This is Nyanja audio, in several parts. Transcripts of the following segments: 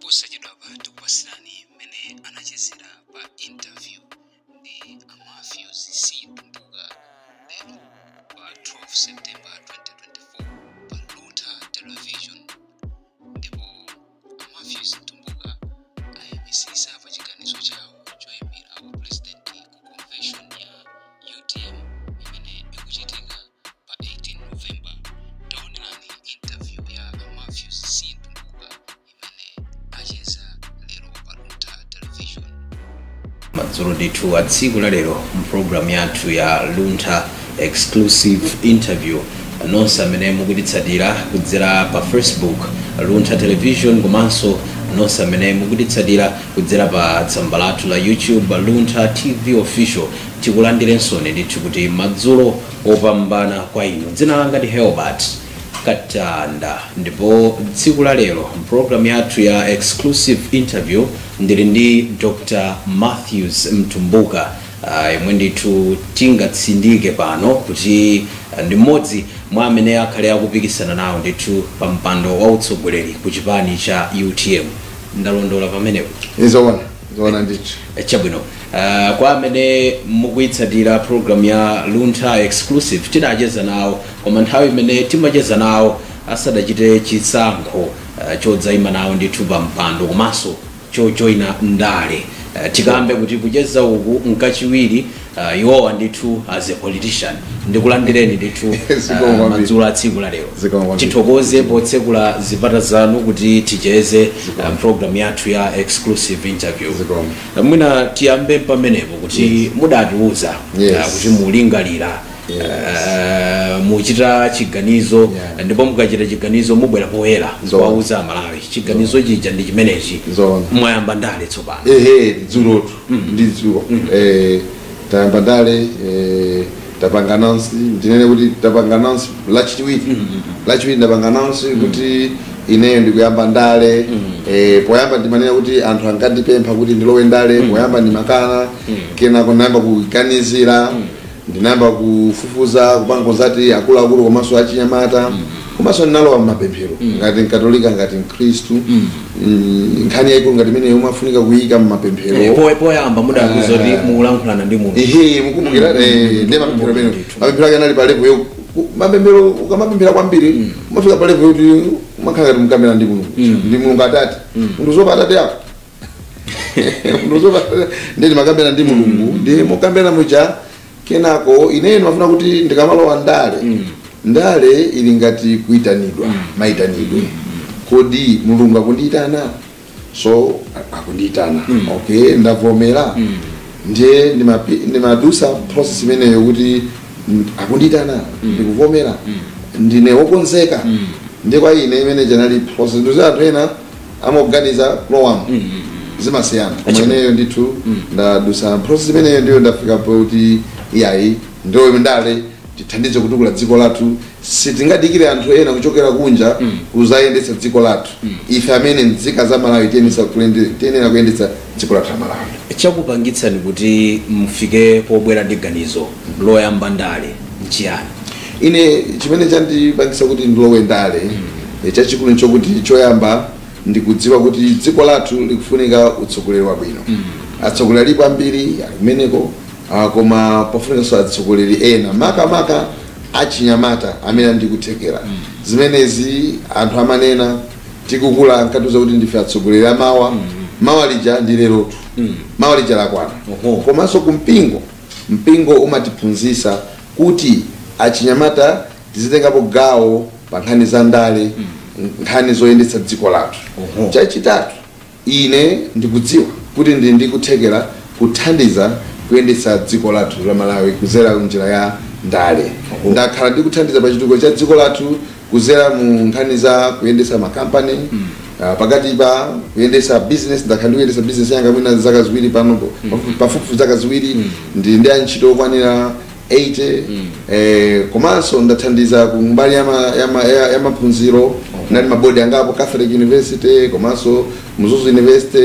Posachedwapa tikupasirani mmene anachezera pa interview ndi a Matthews C Mtumbuka lero pa 12 September 2024 pa Luntha Television. Ndipo a Matthews Mtumbuka ayimisisa pa chiganizo chawo choyimira upresident ku convention ya UTM imene ikuchitika pa 18 November. Taonerani interview ya a Matthews C Mtumbuka imene acheza lero pa Luntha Television. Madzulo ndithu a tsiku la lero mpulogalamu yathu ya Luntha Exclusive Interview, nonse amene mukutitsatira kudzera pa Facebook Luntha Television, komanso nonse amene mukutitsatira kudzera pa tsamba lathu la YouTube Luntha TV Official, tikulandirensoni ndithu kuti madzulo opambana kwa inu. Dzina langa ndi Helbert Katanda, ndipo tsiku la lero mpulogalamu yathu ya Exclusive Interview ndili ndi Dr Matthews Mtumbuka, yemwe ndithu tingatsindike pano kuti ndi mmodzi mwa amene akhale akupikisana nawo ndithu pa mpando wa utsogoleri ku chipani cha UTM. Ndalondola pamenepo? Izoona, zoona ndithu. Chabwino. Kwa amene mukuyitsatira program ya Luntha Exclusive, tidacheza nawo, koma nthawi imene timacheza nawo asadachite chisankho chodzayima nawo ndithu pa mpando komanso chojoyina ndale. Tikambe kuti kucheza uku nkachiwiri, iwowa ndithu as a politician. Ndikulandireni ndithu Zikomo kwambiri. madzulo a tsiku la lero. Zikomo kwambiri. Tithokoze potsekula zipata zanu kuti ticheze program yathu ya Exclusive Interview. Zikomo. Mwina tiyambe pamenepo kuti mudatiuza kuti mulingalira, muchita chiganizo, ndipo mukachita chiganizo mubwera poyera kuwauza Amalawi chiganizo chija ndi chimenechi. Zoona. Mwayamba ndale tsopano? Ehe, dzulotu ndi dzulo tayamba ndale. Tapanga announce, ndinene kuti tapanga announce lachiwiri. Lachiwiri ndapanga announce kuti ineyo ndikuyamba ndale. Poyamba ndimanena kuti anthu ankandipempha kuti ndilowe ndale. Poyamba ndimakana, kenako ndinayamba kuganizira, ndinayamba kufufuza, kupanga consult akuluakulu komanso achinyamata, komanso ndinalowa mmapemphero ngati mkatolika, ngati mkhristu. Nkhani yayikulu ngati imeneyo umafunika kuyika mmapemphero. Poyamba mudakuza kuti mukulankhulana ndi munthu. Ehe, mukumbukira, ndiye mapemphero amene mapemphero ake anali pa level yo mapemphero. Ukamapemphera kwambiri umafika pa level yoti umakhala ngati mukambirana ndi Mulungu, ndi Mulungu Atate. Munthu uzopa atate ako, munthu uzopa. Ndiye ndimakambirana ndi Mulungu, ndiye mukambirana muja, kenako ineyo ndimafuna kuti ndikamalowa ndale, ndale ili ngati kuyitanidwa, mayitanidwe. Kodi Mulungu akundiyitana? So akundiyitana, okay, ndavomera. Ndiye ndimadusa process imeneyo kuti akundiyitana, ndikuvomera, ndine wokonzeka. Ndiye kwa ine imene janali process. Ndizo anthu ena amakuganiza kulowamo, zimasiyana, koma ineyo ndithu ndadusa process imeneyo, ndiyo ndafika kuti iyayi, ndiyo ndale, tithandize kutukula dziko lathu. Sitingadikire anthu ena kuchokera kunja kuzayendetsa dziko lathu. Ife amene nzika za Malawi tiyenera kuyendetsa dziko lathu la Malawi. Chakupangitsani kuti mufike pobwera ndi ganizo loyamba ndale nchiyani? Ine chimene chandipangisa kuti ndilowe ndale, chachikulu nchokuti choyamba ndikudziwa kuti dziko lathu likufunika utsogoleri wabwino. Atsogoleri alipo ambiri ali kumeneko, koma pafunikanso atsogoleri ena, makamaka achinyamata amene andikuthekera. Zimenezi anthu amanena tikukula, ankatiuza kuti ndife atsogoleri amawa. Mawa lija ndi lerotu, mawa lija lakwana. Komanso kumpingo, mpingo umatiphunzitsa kuti achinyamata tizitengapo gawo pa nkhani za ndale, nkhani zoyendetsa dziko lathu. Chachitatu, ine ndikudziwa kuti ndi ndikuthekera kuthandiza kuyendetsa dziko lathu la Malawi kuzera njira ya ndale. Ndakhala ndikuthandiza pa chitukuko cha dziko lathu kuzera mu nkhani za kuyendetsa makampani, pakati pa kuyendetsa business. Ndakhala ndikuyendetsa business yanga mwina zaka 2 pano, pafupifupi zaka 2, ndi antchito okwanira 80. Komanso ndathandiza ku mbali ya maphunziro. Nali mabodi angapo, Catholic University komanso Mzuzu University,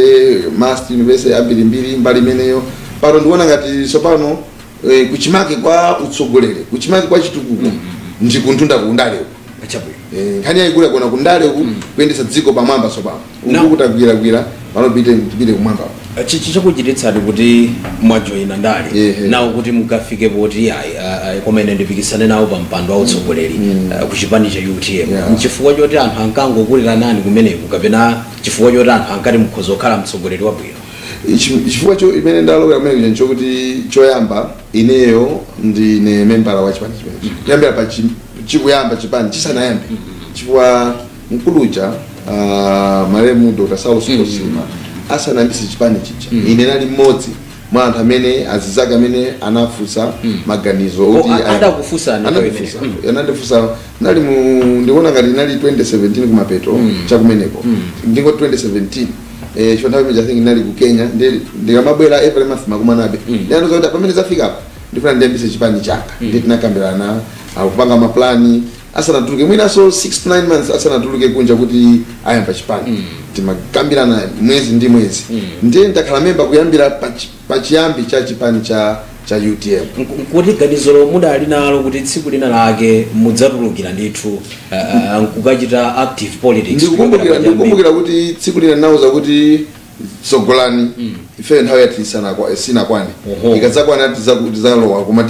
MUST University, ambirimbiri mbali imeneyo. Pano ndikuona ngati tsopano kuchimake kwa utsogoleri, kuchimake kwa chitukuko ndi kuntunda kundaleko. Chabwino. Nkhani yayikulu yakona kundale uku, kuyendetsa dziko pamwamba tsopano. Now- Uku kutagwiragwira pano, pite tipite kumwamba. Chichakuchititsani kuti mwajoyina ndale nawo kuti mukafike poti ayi, koma ine ndipikisane nawo pa mpando wa utsogoleri ku chipani cha UTM, nchifukwa choti anthu ankangokulira nani kumeneku, kapena chifukwa choti anthu ankati mukhoza kukhala mtsogoleri wabwino? Chifukwa cho imene ndalowera kumene nchokuti choyamba ineyo ndine membala wa chipani chimenechi kuyambira pa chikuyamba, chipani chisanayambe, chifukwa mkuluja, malemu Dr. Saulos Chilima, asanayambise chipani chicha, ine nali mmodzi mwa anthu amene azizake amene anafunsa maganizo. Oh, Oti adakufunsani nthawi? Anandifunsa, anandifunsa. Nali mu, ndikuona ngati nali 2017 kumapeto chakumeneko, ndingo 2017, chifukwa nthawi imene I think nali ku Kenya. Ndikamabwera every month makumanabe, ndinandiuza kuti pamene zafika apa ndifuna ndiyambise chipani changa. Ndi tinakambirana, akupanga maplani asanatuluke, mwinaso 6 to 9 months asanatuluke kunja kuti ayamba chipani. Timakambirana mwezi ndi mwezi. Ndiye ndakhala memba kuyambira pachiyambi cha chipani cha UTM. Nkuti ganizolo mudali nalo kuti tsiku lina lake mudzatulukira ndithu nkukachita active politics? Ndikukumbukira, ndikukumbukira kuti tsiku lina nauza kuti tsogolani, ife nthawi yathu sinakwane. Ikadzakwana tizalowa, koma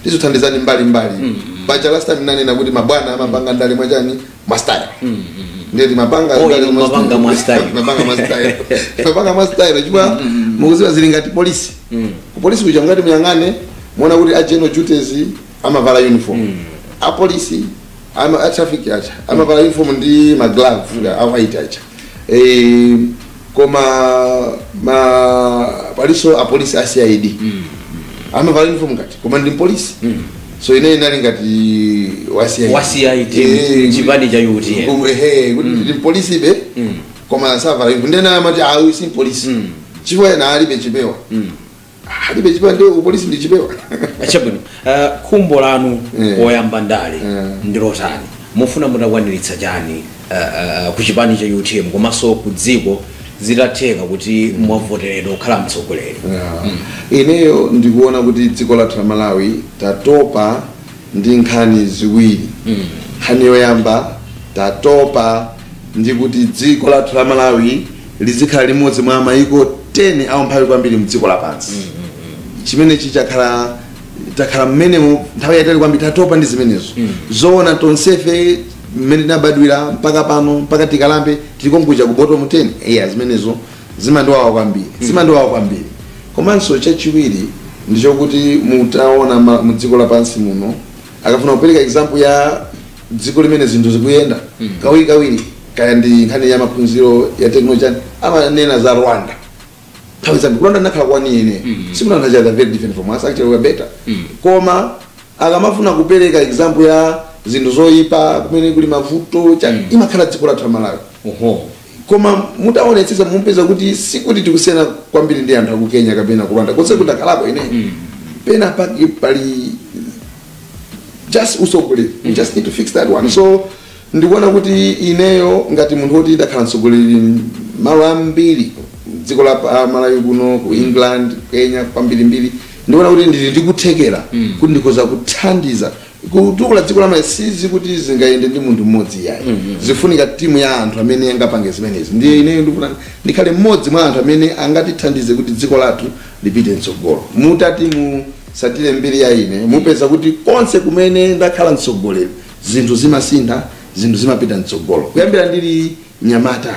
tizithandizani mbali mbali. Paja last time nanena kuti mabwana amapanga ndale mwachani, mwa style. Ndiye timapanga Oh, ndale inu mapanga mwa style. Mapanga mwa style, mapanga mwa style, chifukwa mukuziwa zili ngati polisi. Ku polisi kuja mngati muyang'ane muona kuti a general duties amavala uniform, a polisi ama a traffic acha amavala uniform ndi ma glove a white acha, koma ma paliso a polisi a CID amavala uniform ngati, koma ndi polisi. So ine inali ngati wa CID. Wa CID chipani cha UTM. Ehe, kuti ndi polisi be, koma savala uniform. Ndena amati awu si polisi chifukwa ena alibe chipewa, alibe chipewa. Ndio upolisi ndi chipewa. Chabwino. Khumbo lanu poyamba ndale ndilotani? Mufuna mutakwaniritsa chani ku chipani cha UTM komanso ku dziko zitatheka kuti mwavoteredwa kukhala mtsogoleri? Yeah. Ineyo ndikuona kuti dziko lathu la Malawi tatopa ndi nkhani ziwiri. Nkhani yoyamba, tatopa ndi kuti dziko lathu la Malawi lizikhala limodzi mwa mayiko 10 aumphawi kwambiri mdziko lapansi. Chimenechi chakhala, takhala mmenemo nthawi yayitali kwambiri. Tatopa ndi zimenezo. Zoona, tonsefe mmene tinabadwira mpaka pano, mpaka tikalambe, tilikonkuja ku bottom 10. Iya, zimenezo zimandiwawa kwambiri, zimandiwawa kwambiri. Komanso chachiwiri ndichokuti mutaona mu dziko lapansi muno, akafuna kupereka example ya dziko limene zinthu zikuyenda, kawiri kawiri, kaya ndi nkhani ya maphunziro, ya technology, amanena za Rwanda nthawi zambiri. Rwanda ndakhala kwani ine, sikunantha cha very different from us, actually we are better. Koma akamafuna kupereka example ya zinthu zoyipa, kumene kuli mavuto cha, imakhala dziko lathu la Malawi. Koma mutaonetsetsa mupeza kuti sikuti tikusiyana kwambiri ndi anthu aku Kenya kapena ku Rwanda, konse kundakhalako ine. Pena paki pali just usogoleri, we just need to fix that one. So ndikuona kuti ineyo ngati munthu woti ndakhala mtsogoleri malo ambiri dziko la Malawi kuno, ku England, Kenya, kwambirimbiri, ndikuona kuti ndili ndikuthekera kuti ndikhoza kuthandiza kutukula dziko la Malawi. Sizi kuti zingayende ndi munthu mmodzi yayi, zifunika timu ya anthu amene angapange zimenezi. Ndiye ineyo ndikufuna ndikhale mmodzi mwa anthu amene angatithandize kuti dziko lathu lipite mtsogolo. Mutati musatire mbiri ya ine, mupeza kuti konse kumene ndakhala mtsogoleri zinthu zimasintha, zinthu zimapita mtsogolo. Kuyambira ndili mnyamata,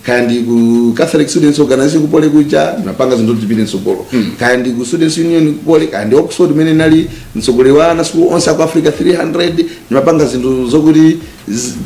kaya ndi ku Catholic Students Organization ku Poly kuja, ndimapanga zinthu kuti zipite mtsogolo. Kaya ndi ku Students Union ku Poly, kaya ndi Oxford imene nali mtsogoleri wa ana sukulu onse aku Africa 300, ndimapanga zinthu zokuti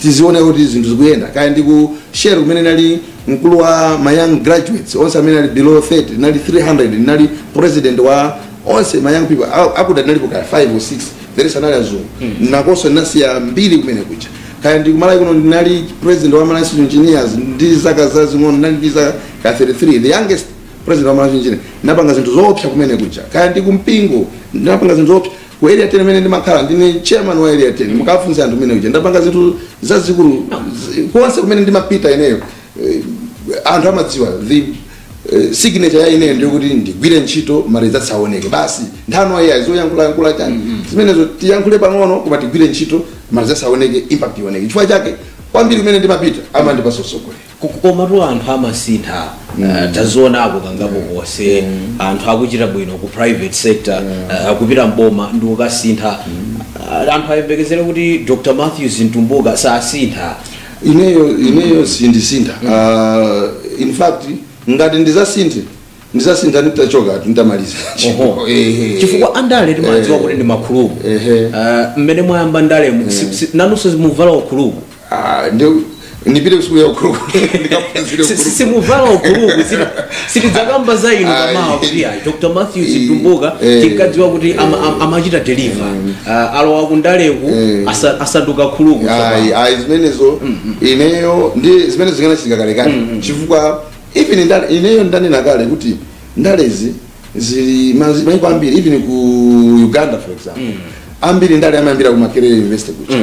tizione kuti zinthu zikuyenda. Kaya ndi ku Shell kumene nali mkulu wa ma young graduates onse amene ali below 30, nali 300, nali president wa onse ma young people akuda, nalipo kaya 5 or 6, the rest anali azungu. Nakonso ndinasiya mbiri kumene kuja. Kaya ndi kumalawi kuno, ndinali president wa Malawi Institute of Engineers ndi zaka zazing'ono, ndinali ndi zaka ka 33, the youngest president wa Malawi Engineer. Ndinapanga zinthu zoopsa kumene kuja. Kaya ndi kumpingo, ndinapanga zinthu zoopsa ku Area 10 imene ndimakhala, ndine chairman wa Area 10, mukafunsa anthu kumene kuja. Ndapanga zinthu zazikulu konse kumene ndimapita ineyo. Anthu amadziwa the signature ya ineyo ndiyokuti ndigwire ntchito, ma results aoneke basi. Nthano iya zoyankhulayankhula chani zimenezo, tiyankhule pang'ono koma tigwire ntchito, Ma results aoneke, impact ioneke. Chifukwa chake kwambiri kumene ndimapita amandipasa utsogoleri. Komatu anthu amasintha. Tazionako kangapo konse anthu akuchita bwino ku private sector, akupita mboma ndi kukasintha. Anthu ayembekezere kuti Dr Matthews Mtumbuka sasintha? Ineyo sindisintha. In fact, ngati ndizasinthe, ndizasintha nditachoka, nditamaliza. Oho. Chifukwa andale timadziwa kuti ndi makhuluku. Mmene mwayamba ndalemu, nanunso muvala ukhuluku? Ah, ndipite kusukulu ya ukhuluku ndikaphunzire ukhuluku. Simuvala ukhuluku, sitidzakamba za inu Ayi. pamawa kuti ayi, Dr Matthews Mtumbuka tinkadziwa kuti amachita deliver, alowa kundaleku asanduka khuluku. Ayi, ayi, zimenezo ineyo ndi zimene zinganachitika kalekale, chifukwa even ndale, ineyo ndanena kale kuti ndalezi zili maiko ambiri, even ku Uganda for example, ambiri ndale amayambira ku Makerere University kucha.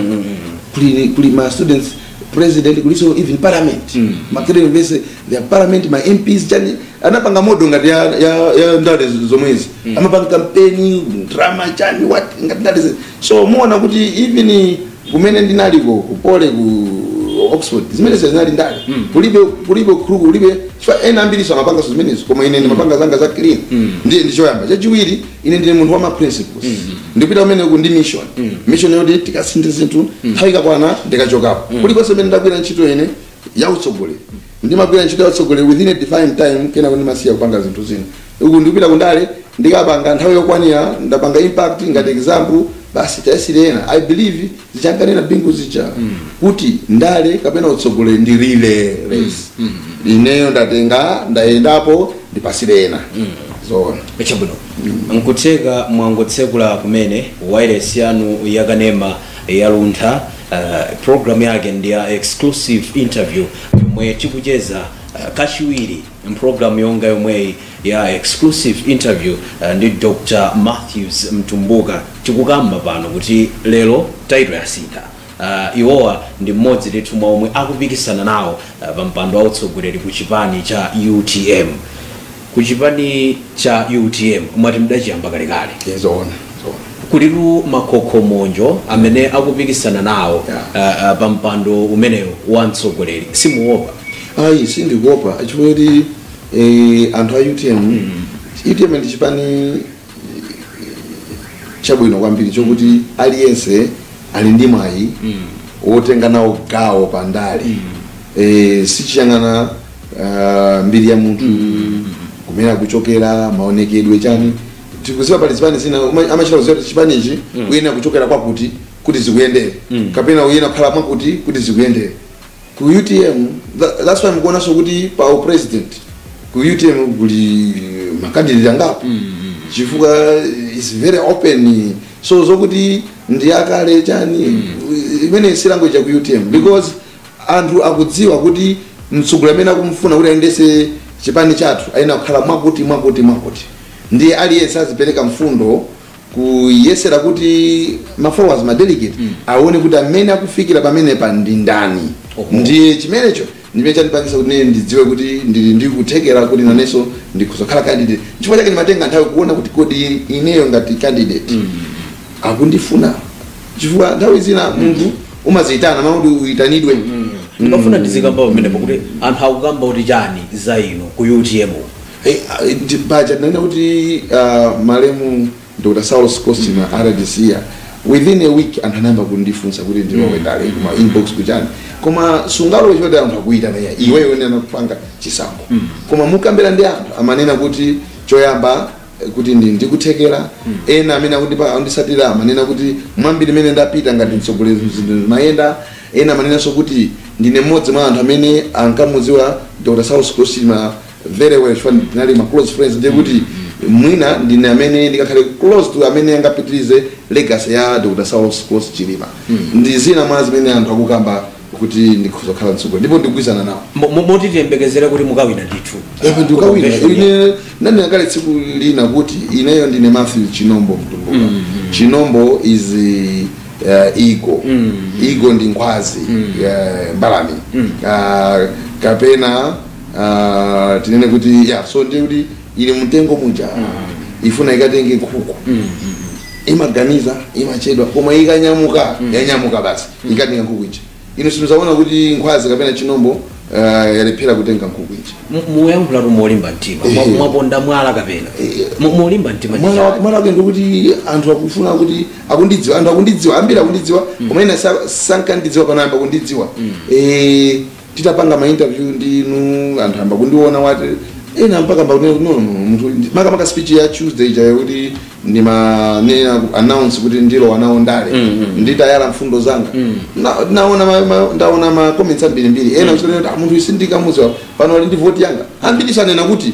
Kuli ma students president, kuliso even parliament. Makerere University, their parliament, ma MPs chani, anapanga model ngati ya ndale zomwezi, amapanga campaign drama chani what ngati ndale so muona kuti even kumene ndinaliko kupole ku Oxford, zimene zinali ndale, kulibe khuluku, kulibe, chifukwa ena ambiriso amapanga so zimenezo, koma ine ndimapanga zanga za clean. Ndiye ndichoyamba. Chachiwiri, ine ndine munthu wa ma principles. Ndipita kumene ku ndi mission yoti tikasinthe zinthu. Nthawi ikakwana ndikachokapo. Kulikonse mmene ndagwira ntchito ine ya utsogoleri, ndimagwira ntchito ya utsogoleri within a defined time, kenako ndimasiya kupanga zinthu zina. Uku ndikupita kundale, ndikapanga nthawi yokwanira, ndapanga impact ngati example, basi, tayasire ena. I believe zichankanena Bingu zija kuti ndale kapena utsogoleri ndi relay race. Ineyo ndatenga, ndayendapo, ndipasire ena. Zoona. Chabwino, nkutheka mwangotsekula kumene wireless yanu yakanema yaluntha. Program yake ndi ya Exclusive Interview yomwe tikucheza kachiwiri mpulogalamu yonga yomweyi ya Exclusive Interview ndi Dr Matthews Mtumbuka. Tikukamba pano kuti lero title yasintha. Iwowa ndi mmodzi ndithu mwa omwe akupikisana nawo pa mpando wa utsogoleri ku chipani cha UTM. Ku chipani cha UTM mwati mdachiyamba kalekale? Zoona, zoona. Kulitu makhokhomonjo amene akupikisana nawo pa mpando umenewo wa mtsogoleri, simuopa? Ayi, sindikuopa, chifukwa kuti anthu a UTM, UTM ndi chipani chabwino kwambiri chokuti aliyense ali ndi mwayi wotenga nawo gawo pandale. Sichiyang'ana mbiri ya munthu, kumene akuchokera, maonekedwe, chani. Tikuziwa pali zipani zina amachita kuziwa kuti chipanichi uyenera kuchokera kwakuti kuti zikuyendere, kapena uyenera kukhala mwakuti kuti zikuyendere. Ku UTM, that's why mukuonanso kuti pa president ku UTM kuli ma candidate angapo, chifukwa is very open. So zokuti ndi akale chani, imene si language ya ku UTM, because anthu akudziwa kuti mtsogoleri amene akumfuna kuti ayendese chipani chathu ayenera kukhala mwakuti, mwakuti, mwakuti. Ndiye aliyense azipereka mfundo kuyesera kuti ma followers, ma delegate aone kuti amene akufikira pamenepa ndi ndani. Ndiye chimenecho ndimene chandipangisa kuti ine ndidziwe kuti ndili ndi kuthekera kuti nanenso ndikuzokhala candidate. Chifukwa chake ndimatenga nthawi kuona kuti kodi ineyo ngati candidate akundifuna, chifukwa nthawi zina munthu umaziyitana makuti uyitanidwe. Ndimafuna ndizikamba pamenepo kuti anthu akukamba kuti chani za inu ku UTM? Paja tinanena kuti malemu Dr Saulos Klaus Chilima atatisiya, within a week anthu anayamba kundifunsa kuti ndilowe ndale, kuma inbox kuchani. Koma sungalowe choti anthu akuyitana iya, iweyo ene anakupanga chisankho. Koma mukambira ndi anthu, amanena kuti choyamba kuti ndi ndikuthekera. Ena amene akundipa andisatira amanena kuti mwambiri imene ndapita ngati mtsogoleri zinthu zimayenda. Ena amanenanso kuti ndine mmodzi mwa anthu amene ankamudziwa Dr Saulos Klaus Chilima very well, chifukwa tinali ma close friends. Ndiye kuti mwina ndine amene ndikakhale close to amene angapitirize legacy ya Dr Saulos Klaus Chilima. Ndi zina mwa zimene anthu akukamba kuti ndikuzokhala mtsogoleri, ndipo ndikugwirizana nawo. Moti tiyembekezere kuti mukawina ndithu? Epo ndikawina. Convention. Ine ndanena kale tsiku lina kuti ineyo ndine Matthew Chinombo Mtumbuka. Chinombo is eagle. Eagle ndi nkhwazi, mbalame, kapena tinene kuti yeah, so ndiye kuti ili mtengo muja ifuna ikatenge nkhuku. Imaganiza, imachedwa, koma ikanyamuka yanyamuka basi, ikatenga nkhuku ija. Ino simuzaona kuti nkhwazi kapena chinombo yalephera kutenga nkhuku ija. Muyankhula tu molimba mtima. Mwaponda mwala kapena molimba mtima? Mwala wake ndikuti anthu akufuna kuti akundidziwa, anthu akundidziwa, ambiri akundidziwa, koma ena sankandidziwa, panayamba kundidziwa. Titapanga ma interview ndinu, anthu amba kundiona, wati ena mpaka mba no no no, munthu makamaka speech ya Tuesday ija kuti ndimanena announce kuti ndilo wanawo ndale, nditayala mfundo zanga. Naona ndaona ma comments ambirimbiri, ena kuchita kuti, "Ah, munthu isindikamuziwa pano ali ndi voti yanga." Ambiri sanena kuti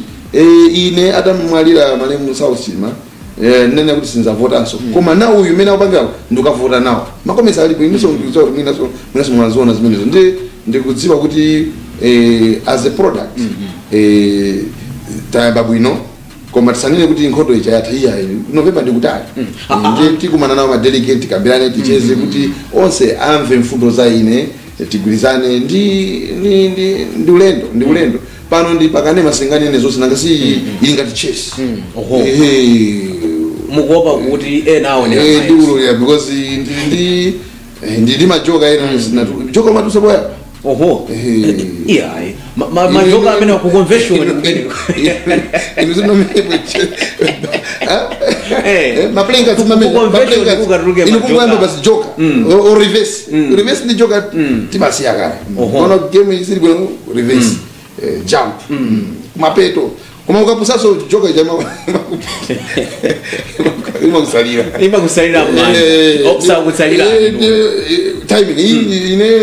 ine atamwalira malemu Saulos Chilima, nene kuti sinzavotanso, koma na uyu mmene akupangira ndikavota nawo. Ma comments alipo, inenso ndikudziwa kuti mwinaso mwaziona zimenezo. Ndi ndikudziwa kuti as a product tayamba bwino, koma tisanene kuti nkhondo ija yatha, iyayi. Novemba ndikutali. Ndi tikumana nawo ma delegate, tikambirane, ticheze kuti onse amve mfundo za ine, tigwirizane. Ndi ulendo pano, ndi pakanema, singanene zonse, nanga si ili ngati chess. Oho. Ehe. Mukuopa kuti ena aonera mayeso. Ndikulolera because ndili ma joker ena zinatu joker matusa boya. Oho. Eh. Iyayi, ma joker amene ku convention kumene. Inu zinomepo. Ma playing cards. Ku convention kukatuluke inu ma joker. Kumwamba basi joker o reverse, reverse ndi joker timasiya kale. Kono game isili bwino, reverse, jump kumapeto, koma ukapusaso joker jama imakusalira. Imakusalira mmanja. Sakutsalira. Timing ine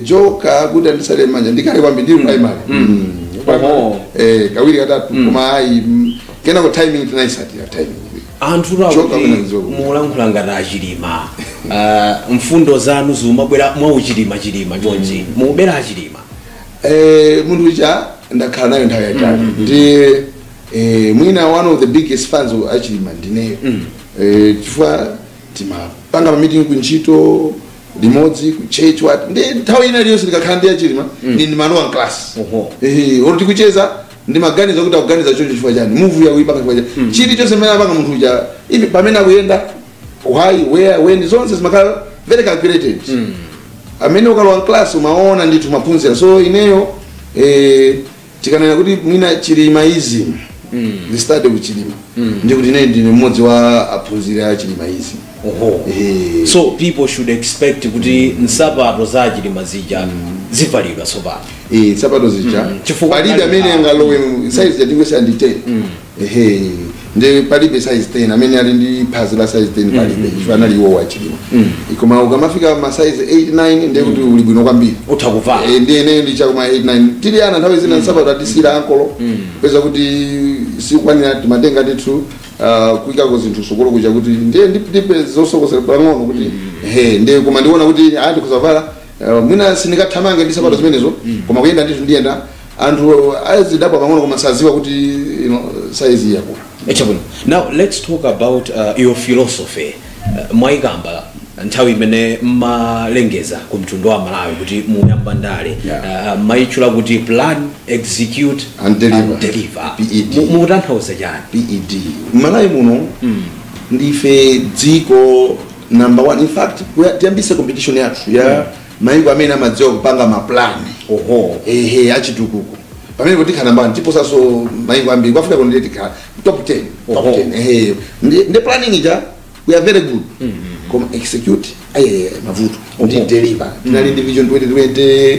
joka kuti andisale manja ndikale kwambi ndili primary. Oho. Kawiri katatu, koma ayi, kenako timing tinaisatira timing. Anthu Joka akuti amene nzoku. Mulankhula ngati achilima. Mfundo zanu zimabwera mwauchilima chilima chonchi, mubera achilima. Munthu uja ndakhala nayo nthawi yayitali ndi mwina one of the biggest fans of achilima ndineyo, chifukwa timapanga ma meeting kuntchito limodzi, ku church, what, ndi nthawi ina iliyonse ndikakhala ndi achilima ndi ndimalowa mclass. Olo tikucheza ndimaganiza kuti akuganiza choncho chifukwa chani, move yakuipanga chifukwa chani, chilichonse mmene apanga munthu uja, ivi pamene akuyenda, why, where, when, zonse zimakhala very calculated. Amene ukalowa mclass umaona ndithu, maphunzira. So ineyo tikanena kuti mwina chilimaism, the study of Chilima, ndikuti ineyo ndine mmodzi wa aphunziri a chilimaism. Oho. So people should expect kuti nsapato za chilima zija zivalidwa tsopano? Nsapato zija Chifukwa palibe amene angalowe size jatingwesa ndi 10. Ehe, ndi palibe size 10 amene ali ndi phazi la size 10, palibe, chifukwa anali iwo wachilima. Koma ukamafika ma size 8 9 ndiye kuti uli bwino kwambiri. Utha kuvala. Ndiye ineyo ndi chakuma 8 9. Tili ana nthawi zina nsapato atisira ankolo, peza kuti sikwanira, timatenga ndithu kuyikako zinthu sokolo kuja kuti ndiye ndipe zosokosera pang'ono kuti he ndiye, koma ndiona kuti ati kusavala mwina sindingathamange ndi sapato zimenezo, koma kuyenda ndithu ndiyenda. Anthu azidabwa pang'ono, koma saziwa kuti size yakula. Chabwino. Now let's talk about your philosophy. Mwayikamba nthawi imene mmalengeza ku mtundu wa Malawi kuti muyamba ndale. Mayitchula kuti plan, execute and deliver. And deliver. PED. Mukutanthauza chani? PED. Malawi muno ndife dziko number one, in fact tiyambise competition yathu ya maiko amene amadziwa kupanga maplani. Ehe, achitukuko. Pamene tikhala number one, tiposaso maiko ambiri ku Africa kuno, ndiye tikhala top 10, top 10. Ehe, ndi planning ija we are very good, koma execute aye mavuto. Ndi deliver, tinali ndi Vision 2020,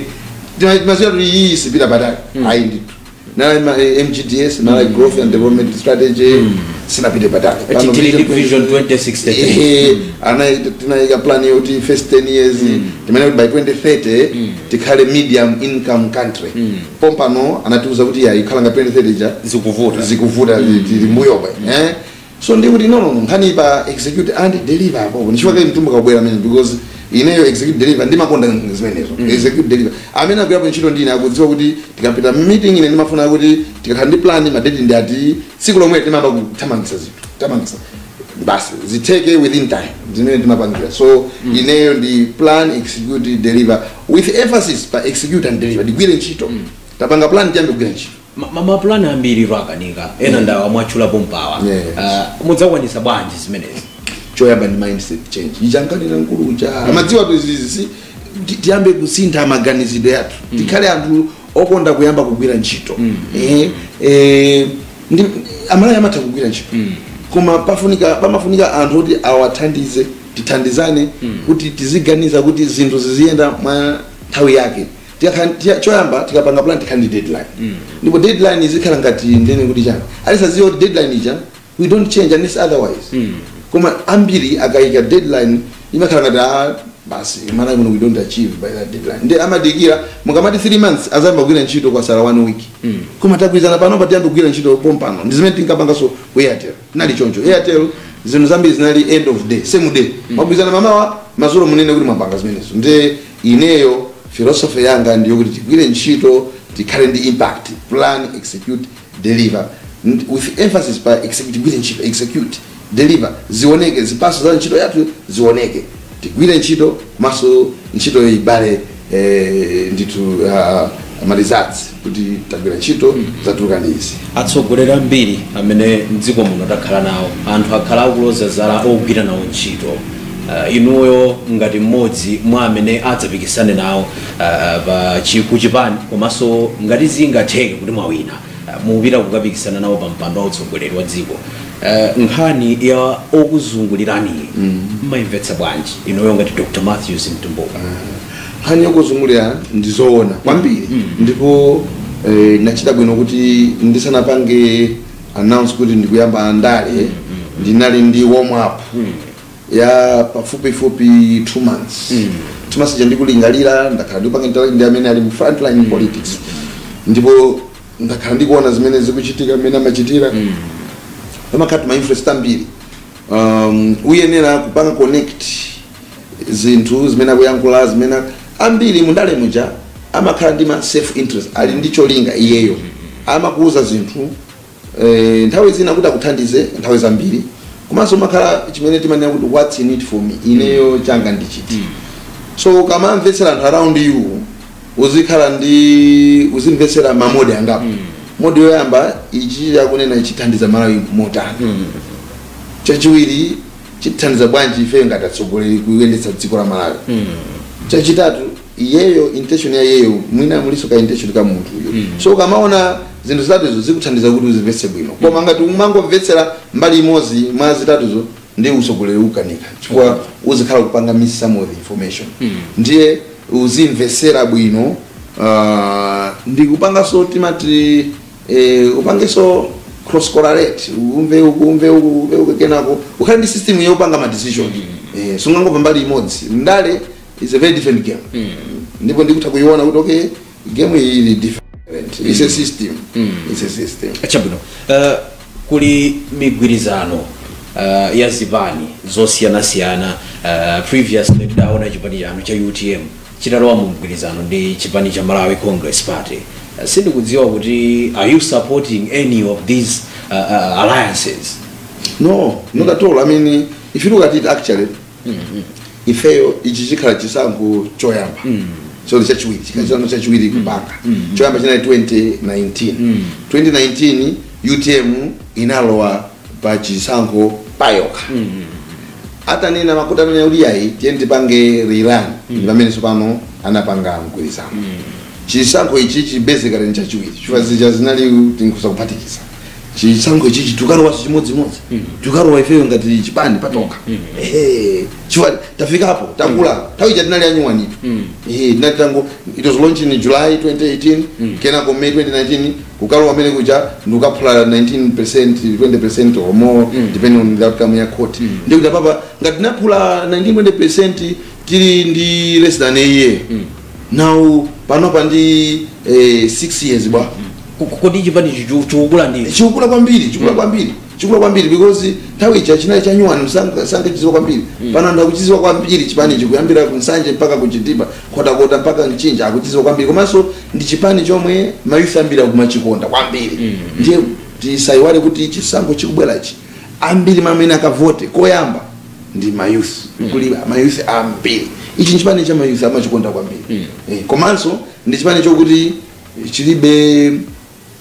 timaziwa kuti iyi sipita patali, ayi ndithu. Nali MGDS, Malawi Growth and Development Strategy, sinapite patali. Pano Tili ndi Vision Vision 2063. Ehe, ana tinayika plan yoti first 10 years timene kuti by 2030 tikhale medium income country. Pompano anatiuza kuti ya ikhala nga 2030 ja Zikuvuta. Zikuvuta, tili mbuyobe. So ndi kuti no no no, nkhani pa execute and deliver apo ndichifukwa mtumbuka kubwera amene, because ineyo execute, deliver ndimakonda zimenezo. Execute, deliver, amene agwirapo ntchito ndine akudziwa kuti tikapita meeting ine ndimafuna kuti tikakhala ndi plan, ma date ndi ati, tsiku lomwe timayamba kuthamangisa zinthu, kuthamangisa basi zitheke within time, zimene timapangira. So ineyo ndi plan, execute, deliver, with emphasis pa execute and deliver. Ndigwire ntchito, tapanga plan, tiyambe kugwira ntchito. Mapulani ambiri akanika, ena ndawa mwatchulapo mpawa. Yes. Mudzakwanisa bwanji zimenezi? Choyamba ndi mindset change. Ichankanena mkulu uja amadziwa tu izizi, tiyambe kusintha maganizidwe yathu, tikhale anthu okonda kuyamba kugwira ntchito. Ndi Amalawi amatha kugwira ntchito, koma pamafunika anthu oti awathandize, tithandizane kuti tiziganiza kuti zinthu ziziyenda mwa nthawi yake. Choyamba tikapanga plan, tikhale ndi deadline, ndipo deadline izikhala ngati ndene kuti chani, alisaziwa kuti deadline ija we don't change unless otherwise. Koma ambiri akayika deadline imakhala ngati, ah, basi, Malawi muno we don't achieve by that deadline. Ndi amadikira mukamati 3 months, azayamba kugwira ntchito kwasala 1 week. Koma tagwirizana pano pa tiyambe kugwira ntchito pompano. Ndi zimene tinkapanganso ku Airtel, tinali choncho. Airtel zinthu zambiri zinali end of day, same day. Mwagwirizana mamawa, madzulo munene kuti mwapanga zimenezo. Ndi ineyo philosophy yanga ndiyo kuti tigwire ntchito, tikhale ndi impact, plan, execute, deliver, with emphasis pa execute. Tigwire ntchito, execute, deliver, zioneke zipatso za ntchito yathu, zioneke tigwire ntchito, komanso ntchito ibale ndithu ma results kuti tagwira ntchito, zatuluka ndi izi. Atsogoleri ambiri amene mdziko muno takhala nawo, anthu akhala akuloza zala ogwira nawo ntchito. Inuyo ngati mmodzi mwa amene adzapikisane nawo pa kuchipani, komanso ngati zingatheke kuti mwawina, mupita kukapikisana nawo pa mpando wa utsogoleri wa dziko, nkhani ya okuzungulirani mmayimvetsa bwanji inuyo ngati Dr Matthews Mtumbuka? Nkhani yokuzungulira ndizoona kwambiri, ndipo nachita bwino kuti ndisanapange announce kuti ndikuyamba ndale, ndinali ndi warm up ya pafupifupi 2 months. 2 months ija ndikulingalira, ndakhala ndikupanga interact ndi amene ali mu frontline politics, ndipo ndakhala ndikuona zimene zikuchitika, mmene amachitira, pamakhala ma interest ambiri. Uyenera kupanga connect zinthu zimene akuyankhula, zimene ambiri mundale muja amakhala ndi ma self interest, ali ndi cholinga iyeyo, amakuuza zinthu nthawi zina kuti akuthandize, nthawi zambiri komanso makhala chimene timanena kuti, "What's in it for me? Ineyo changa ndichiti?" So ukamamvetsera anthu around you, uzikhala ndi uzimvetsera ma mode angapo. Mode yoyamba, ichi chakunena chithandiza Malawi motani? Chachiwiri, chithandiza bwanji ifeyo ngati atsogoleri kuyendetsa dziko la Malawi? Chachitatu, iyeyo intention ya iyeyo, mwina muliso ka intention ka munthu uyo. So ukamaona zinthu zitatuzo zikuthandiza kuti uzimvetse bwino, koma ngati umangomvetsera mbali imodzi mwa zitatuzo, ndi utsogoleri ukanika, chifukwa uzikhala kupanga miss some of the information. Ndiye uzimvetsera bwino, ndikupanganso timati upangenso cross correlate, umve uku, umve uku, umve uku, kenako ukhale ndi system yopanga ma decision. Sungangomva mbali imodzi. Ndale is a very different game, ndipo ndikutha kuiona kuti okay, game iyi ili different, it's a system, it's a system. Chabwino. Kuli migwirizano ya zipani zosiyanasiyana. Previously tidaona chipani chanu cha UTM chitalowa mu mgwirizano ndi chipani cha Malawi Congress Party. Sindikudziwa kuti are you supporting any of these alliances? No, not at all. I mean, if you look at it, actually ifeyo ichi chikhala chisankho choyamba, so chachiwiri, chikhala chisankho chachiwiri kupanga. Choyamba chinali 2019. 2019 UTM inalowa pa chisankho payokha. Atanena makuti atanena kuti yayi, tiye tipange rerun, ndi pamene tsopano anapanga mgwirizano. Chisankho ichi chi basically ni chachiwiri, chifukwa zija zinali tinkusa kuphatikiza. Chisankho ichichi tukalowaso chimodzimodzi, tukalowa ifeyo ngati chipani patokha. Ehe, chifukwa tafikapo, takula. Nthawi ija tinali anyuwanitu. Ehe, tinati tango, it was launched in July 2018, kenako May 2019 kukalowa amene kuja ndikukaphula 19%, 20% or more, depending on the outcome ya court. Ndikuti apapa ngati tinaphula 19 20% tili ndi less than a year, now panopa ndi 6 years bwa? Kodi chipani chikukula ndi Chikukula kwambiri, chikukula kwambiri, chikukula kwambiri, because nthawi ija chinali chanyuwani, sankachiziwa kwambiri. Pano anthu akuchiziwa kwambiri chipani chikuyambira ku Nsanje mpaka ku Chitipa, Nkhotakota mpaka Mchinji, akuchiziwa kwambiri. Komanso ndi chipani chomwe ma youth ambiri akumachikonda kwambiri. Ndiye tisayiwale kuti chisankho chikubwerachi, ambiri mamene akavote koyamba ndi ma youth. Kuli ma youth ambiri. Ichi nchipani cha ma youth, amachikonda kwambiri. Komanso ndi chipani chokuti chilibe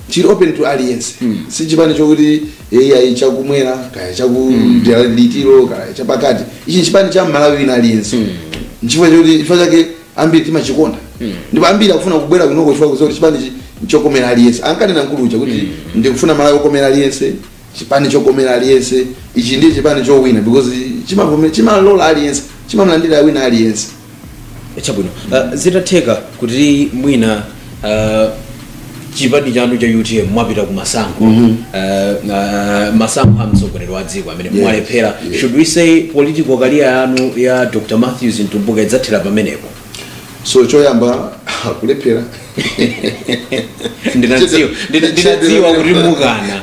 Chili open to aliyense. Si chipani chokuti eyi chakumwera, kaya chakudalitiro, kaya chapakati. Ichi chipani cha Malawi wina aliyense. Nchifukwa chokuti, chifukwa chake ambiri timachikonda, ndipo ambiri akufuna kubwera kunoko chifukwa kuti chipani chokomera aliyense. Ankanena mkulucha kuti ndikufuna Malawi okomera aliyense, chipani chokomera aliyense. Ichi ndiye chipani chowina because chimalola aliyense, chimamlandira wina aliyense. Chabwino, zitatheka kuti mwina chipani chanu cha UTM mwapita ku masankho, masankho a mtsogoleri wa dziko amene mwalephera, should we say political career yanu ya Dr Matthews Mtumbuka idzathera pamenepo? So choyamba, kulephera, Ndinadziwa kuti mukana.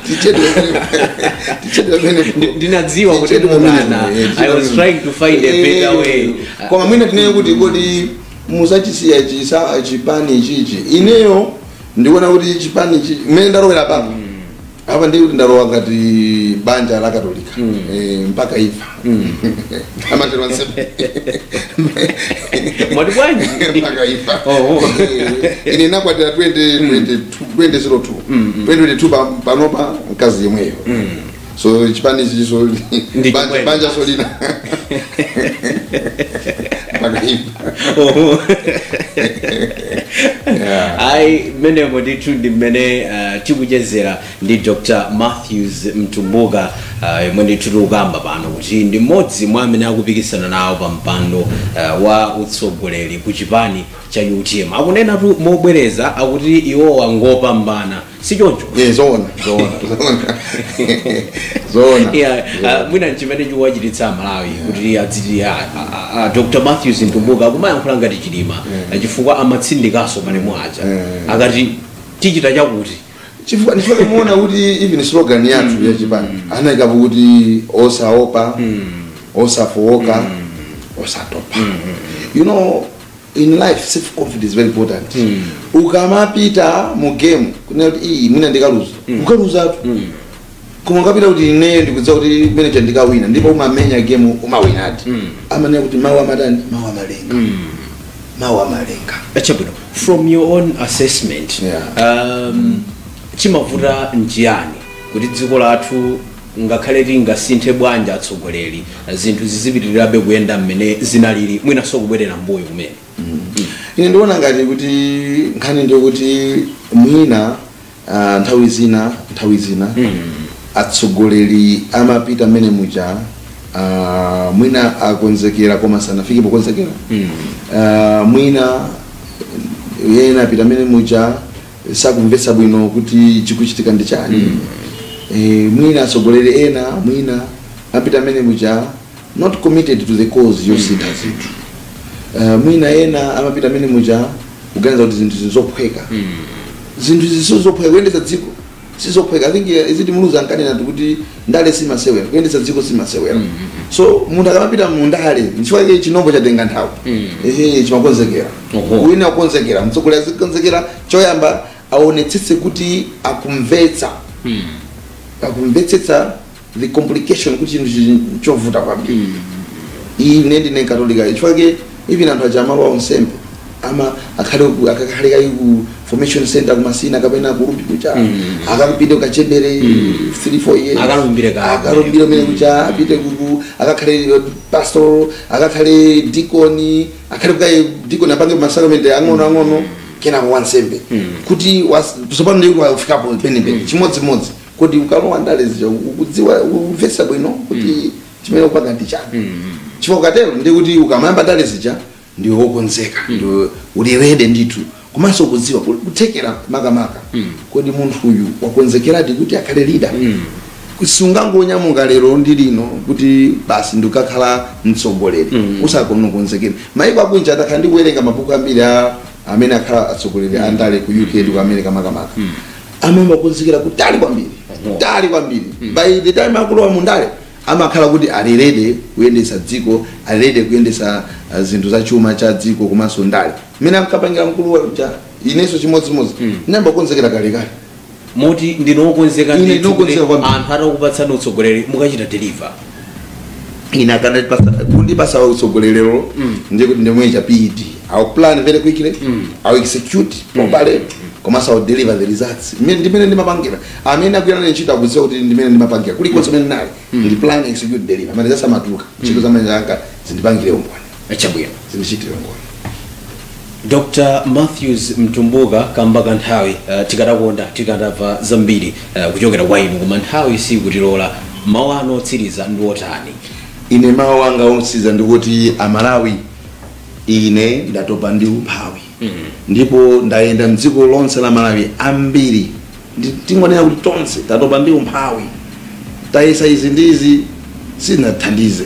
Ndinadziwa kuti mukana. I was trying to find a better way. Koma mwina tinene kuti kodi musachisiya chisa chipani chichi, ineyo ndikuona kuti chipani ichi mmene ndalowera papa apa, ndiye kuti ndalowa ngati banja la Katolika, mpaka imfa, amatero ansembe. Mwati bwanji? Mpaka imfa. Oh. Ine nakwatira 2022, 2002, 2022, panopa mkazi yemweyo. So chipani ichi so Ndi banja, chimwene. banja solina mpaka imfa. Oh. Yeah. Ayi, mmenemo ndithu ndi mmene tikuchezera ndi Dr Matthews Mtumbuka, yemwe ndithu tikukamba pano kuti ndi mmodzi mwa amene akupikisana nawo pa mpando wa utsogoleri ku chipani cha UTM. Akunenatu mobwereza, akuti iwowa ngopambana, si choncho? Yeah, zoona, zoona, zoona, zoona. Yeah, mwina chimene chikuwachititsa Malawi kuti adziti Dr Matthews Mtumbuka akumayankhula ngati Chilima, chifukwa amatsindikaso malemu aja akati tichita chakuti. Chifukwa ndichifukwa muona kuti even slogan yathu ya chipani anayikapo kuti osaopa, osafowoka, osatopa. You know, in life self confidence is very important. Ukamapita mu game kunena kuti iyi mwina ndikaluza, ukaluzatu. Koma ukapita kuti ine ndikudziwa kuti manager ndikawina, ndipo umamenya game, umawinadi. Amanena kuti mawu amatani? Mawu amalenga, mawu amalenga. Chabwino, from your own assessment, chimavuta nchiyani kuti dziko lathu, ngakhale tingasinthe bwanji atsogoleri, zinthu zizipitirirabe kuyenda mmene zinalili, mwinanso kubwerera mbuyo kumene? Ine ndikuona ngati kuti nkhani ndiyo kuti mwina nthawi zina atsogoleri amapita mmene muja, mwina akonzekera koma sanafike pokonzekera. Mwina yena apita mmene muja sakumvetsa bwino kuti chikuchitika ndi chani. Mwina atsogoleri ena mwina apita mmene muja not committed to the cause yosintha zinthu. Mwina ena amapita mmene muja kuganiza kuti zinthu zizophweka. Zinthu zisizophweka, kuyendetsa dziko sizophweka. I think iziti Muluzi ankanena kuti ndale simasewera, kuyendetsa dziko simasewera. So munthu akamapita mu ndale, nchifukwa chake chinombo chatenga nthawi, ehe, chimakonzekera. Wina kukonzekera, mtsogoleri azikonzekera. Choyamba aonetsetse kuti akumvetsa, akumvetsetsa the complication, kuti chinthu chichi chovuta kwambiri. Ine ndine Katolika, chifukwa even anthu aja amalowa unsembe ama akhale akakhale kayi ku formation center kumasina kapena ku Rumphi kucha, akapite kukachembere 3 4 years. Akalumbire ka- Akalumbire umene kucha, apite kuku, akakhale pastor, akakhale deacon, akhale kukaye deacon, apange masakramenti ang'ono ang'ono, kenako wansembe. Kuti tsopano ndiye kuti wafikapo penipeni. Chimodzimodzi kuti ukalowa ndale zija, ukudziwa, ukumvetsa bwino kuti chimene ukupanga ndi chani. Chifukwa ukatero ndiye kuti ukamayamba ndale zija ndiwe wokonzeka, ndiwe uli ready ndithu, komanso ukudziwa kuthekera makamaka kodi munthu uyu wakonzekeradi kuti akhale leader. Sungangonyamuka lero ndi lino kuti basi ndikakhala mtsogoleri usakonzekere. Maiko akunja, atakhala ndi kuwerenga mabuku ambiri a amene akhala atsogoleri a ndale ku UK ndi ku America makamaka, amayamba kukonzekera kutali kwambiri, kutali kwambiri. By the time akulowa mu ndale amakhala kuti ali ready kuyendetsa dziko, ali ready kuyendetsa zinthu za chuma cha dziko komanso ndale mmene ankapangira mkulu wa inenso chimodzimodzi, ndinayamba kukonzekera kalekale. Moti ndinokonzeka Ine ndithu ndinokonzeka kuti kwambiri. anthu atakupatsani utsogoleri mukachita deliver. Ine akanandipasa, kundipasa utsogolerero, ndiye kuti ndimwecha PED, I will plan very quickly, I will execute properly. Komanso I will deliver the results. Ndimene ndimapangira. Amene akugwira nane ntchito akudziwa kuti ndimene ndimapangira. Kulikonse kumene ndinali, ndi plan, execute, deliver. Amene zasamatuluka ntchito zamene anga zindipangire umboni. Chabwino. Zindichitire umboni. Dr Matthews Mtumbuka, kamba kanthawi, tikadakonda tikadamva zambiri kuchokera kwa inu, koma nthawi sikutilola. Mawu anu otsiriza ndi otani? Ine mawu anga otsiriza ndikuti, Amalawi, ine ndatopa ndi umphawi. Ndipo ndayenda mdziko lonse la Malawi. Ambiri, tingonena kuti tonse tatopa ndi umphawi. Tayesa izi ndi izi, sizinathandize.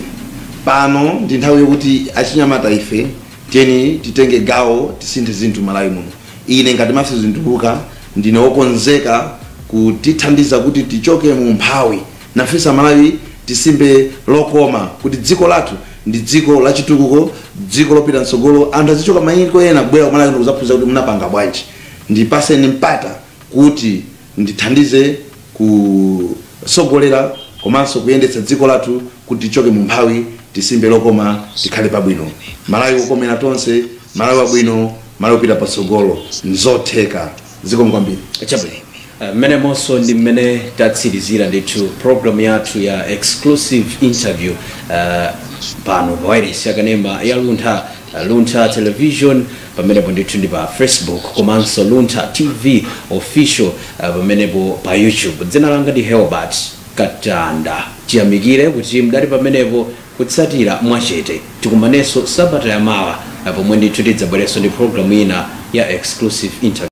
Pano ndi nthawi yokuti achinyamata ife tiyeni titenge gawo, tisinthe zinthu Malawi muno. Ine ngati Matthews Mtumbuka ndine wokonzeka kutithandiza kuti tichoke mu umphawi, nafenso Malawi tisimbe lokoma, kuti dziko lathu ndi dziko la chitukuko, dziko lopita mtsogolo. Anthu azichoka mayiko ena kubwera ku Malawi kuzaphunzira kuti munapanga bwanji. Ndipaseni mpata kuti ndithandize kusogolera komanso kuyendetsa dziko lathu kuti tichoke mu umphawi, tisimbe lokoma, tikhale pabwino. Malawi kukomera tonse, Malawi wabwino, Malawi kupita patsogolo, nzotheka. Zikomo kwambiri. Chabwino. Mmenemonso ndi mmene tatsirizira ndithu program yathu ya exclusive interview pano pa wireless yakanema ya Luntha, Luntha Television. Pamenepo ndithu ndi pa Facebook, komanso Luntha TV Official pamenepo pa YouTube. Dzina langa ndi Helbert Katanda. Tiyamikire kuti mdali pamenepo kutsatira mwachete. Tikumanenso sabata yamawa, pomwe ndithu tidzabwerenso ndi programu ina ya exclusive interview.